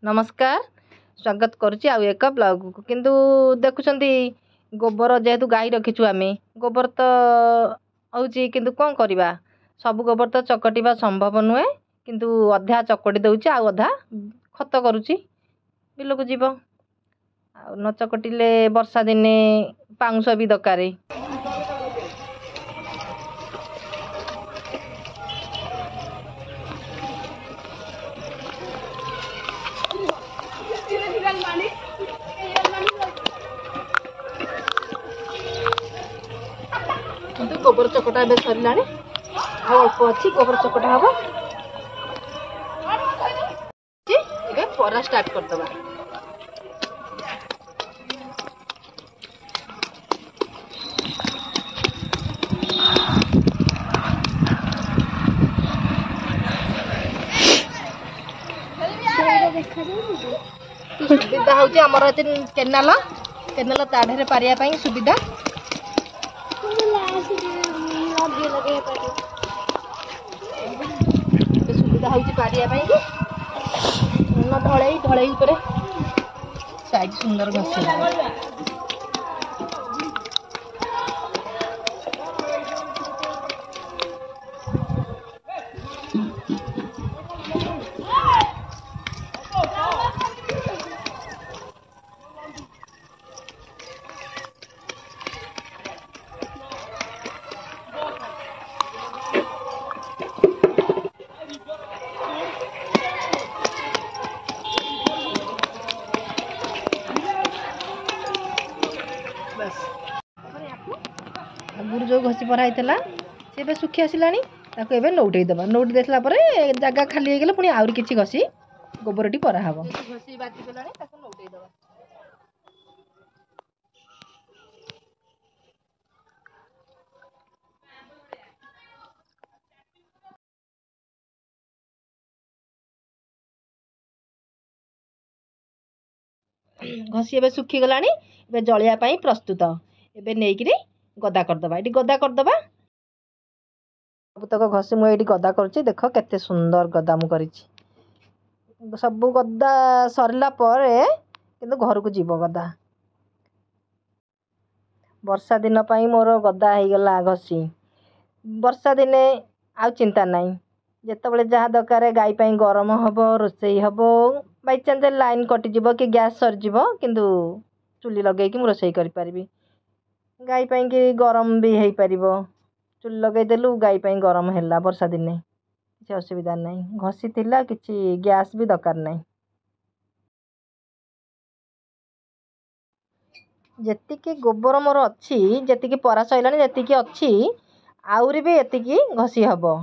ନମସ୍କାର, ସ୍ୱାଗତ କରୁଛି ଆଉ ଏକ ବ୍ଲଗ୍କୁ। କିନ୍ତୁ ଦେଖୁଛନ୍ତି, ଗୋବର ଯେହେତୁ ଗାଈ ରଖିଛୁ ଆମେ, ଗୋବର ତ ହେଉଛି, କିନ୍ତୁ କ'ଣ କରିବା? ସବୁ ଗୋବର ତ ଚକଟିବା ସମ୍ଭବ ନୁହେଁ। କିନ୍ତୁ ଅଧା ଚକଟି ଦେଉଛି ଆଉ ଅଧା ଖତ କରୁଛି, ବିଲକୁ ଯିବ। ଆଉ ନ ଚକଟିଲେ ବର୍ଷା ଦିନେ ପାଉଁଶ ବି ଦରକାର। କିନ୍ତୁ ଗୋବର ଚକଟା ଏବେ ସରିଲାଣି, ଆଉ ଅଳ୍ପ ଅଛି, ଗୋବର ଚକଟା ହବ। ଏବେ ପରା ଷ୍ଟାର୍ଟ କରିଦେବା। ସୁବିଧା ହେଉଛି ଆମର ଏଠି କେନାଲ, କେନାଲ ତାଢ଼ରେ ପାରିବା ପାଇଁ ସୁବିଧା। ସୁବିଧା ହେଉଛି ପାରିବା ପାଇଁ କି ଢଳେଇ, ଢଳେଇ ଉପରେ ସାଇଜ ସୁନ୍ଦର ଘଷି। ଆଗରୁ ଯେଉଁ ଘଷି ପରା ହେଇଥିଲା ସେ ଏବେ ଶୁଖି ଆସିଲାଣି, ତାକୁ ଏବେ ନଉଟେଇ ଦେବା। ନଉଟି ଦେଇଥିଲା ପରେ ଜାଗା ଖାଲି ହେଇଗଲେ ପୁଣି ଆହୁରି କିଛି ଘଷି ଗୋବରଟି ପରା ହେବ। ଘଷି ବାଜିଗଲାଣି, ତାକୁ ନଉଟେଇ ଦେବା। ଘଷି ଏବେ ଶୁଖିଗଲାଣି, ଏବେ ଜଳିବା ପାଇଁ ପ୍ରସ୍ତୁତ। ଏବେ ନେଇକିରି ଗଦା କରିଦେବା, ଏଠି ଗଦା କରିଦେବା। ସବୁତକ ଘଷି ମୁଁ ଏଇଠି ଗଦା କରୁଛି। ଦେଖ କେତେ ସୁନ୍ଦର ଗଦା ମୁଁ କରିଛି। ସବୁ ଗଦା ସରିଲା ପରେ କିନ୍ତୁ ଘରକୁ ଯିବ ଗଦା। ବର୍ଷା ଦିନ ପାଇଁ ମୋର ଗଦା ହେଇଗଲା ଘଷି। ବର୍ଷା ଦିନେ ଆଉ ଚିନ୍ତା ନାହିଁ। ଯେତେବେଳେ ଯାହା ଦରକାର, ଗାଈ ପାଇଁ ଗରମ ହେବ, ରୋଷେଇ ହେବ, ବାଇଚାନ୍ସ ଲାଇନ୍ କଟିଯିବ କି ଗ୍ୟାସ୍ ସରିଯିବ, କିନ୍ତୁ ଚୁଲି ଲଗେଇକି ମୁଁ ରୋଷେଇ କରିପାରିବି। ଗାଈ ପାଇଁକି ଗରମ ବି ହେଇପାରିବ। ଚୁଲି ଲଗେଇଦେଲୁ, ଗାଈ ପାଇଁ ଗରମ ହେଲା, ବର୍ଷା ଦିନେ କିଛି ଅସୁବିଧା ନାହିଁ। ଘଷି ଥିଲା, କିଛି ଗ୍ୟାସ୍ ବି ଦରକାର ନାହିଁ। ଯେତିକି ଗୋବର ମୋର ଅଛି, ଯେତିକି ପରା ସରିଲାଣି, ଯେତିକି ଅଛି, ଆହୁରି ବି ଏତିକି ଘଷି ହେବ।